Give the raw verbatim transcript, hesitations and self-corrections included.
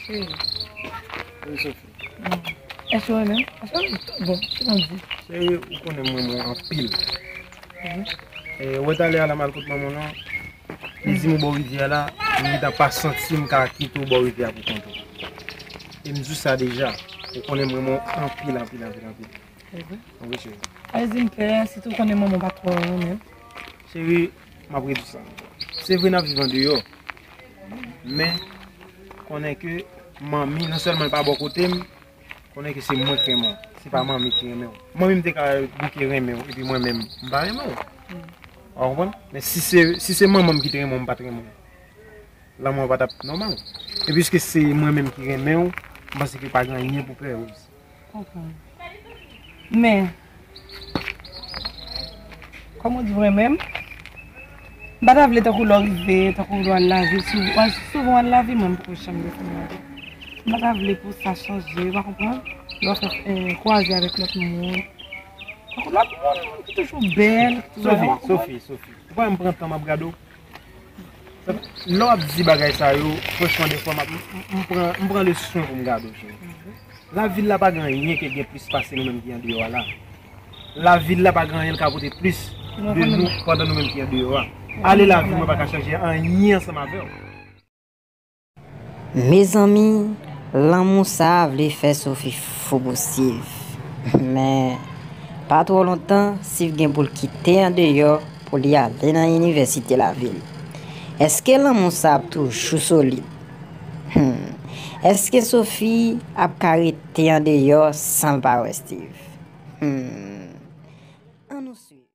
Wi, Sophie. Èske w renmen m? Èske w renmen m? Bon, se nan di. Cheri, ou konnen m renmen w anpil. E, ou wè talè a la m al kot manman w lan, li di m ou bò rivyè a la, m gentan pa santi m ka kite w bò rivyè a pou kont ou. E m di w sa deja, ou konnen m renmen w anpil, anpil, anpil, anpil. Se vre? Wi, cheri. Sa vle di m pè, sitou konnen manman w pa twò renmen m. Cheri, m ap redi w sa ankò. Se vre n ap viv andeyò, men konnen ke manmi, non sèlman l pa bò kote m, konnen ke se mwen ki renmen w. Se pa manmi ki renmen w. Manmi m te ka bouke renmen w, epi mwen menm, m pa renmen w. Ou konprann? Men si se, si se manman m ki te renmen w, m pa t renmen w. Lanmou an pa t ap nòmal. E piske se mwen menm ki renmen w, m panse ke pa gen anyen pou pè, Rose. Konprann. Men, kòm ou di w renmen m, m pa ta vle tankou lè w rive, tankou lè w al lavil, souvan, souvan w al lavil, mwen m poko janm desann lavil. M pa ta vle pou sa chanje, ou pa konprann? Lè w fè, eh, kwaze avèk lòt moun. Tankou lòt moun, moun ki toujou bèl, ki toujou Sophie, Sophie, Sophie. Ou pa wè m pran tan m ap gade w? Lè w ap di bagay sa yo, franchman, defwa m ap, m, m pran, m pran le swen pou m gade w, cheri. Lavil la pa gen anyen ke gen plis pase nou menm ki andeyò a la. Lavil la pa gen anyen l ka pote plis de nou pandan nou menm ki andeyò a. Ale lavil mwen pa ka chanje anyen ansanm avè w. Mezanmi, lanmou sa a vle fè Sophie fou pou Steve. Men, pa twò lontan, Steve gen pou l kite andeyò pou li ale nan inivèsite lavil. Èske lanmou sa ap toujou solid? Hmm. Èske Sophie ap ka rete andeyò san l pa wè Steve? Hmm. Ann nou swiv.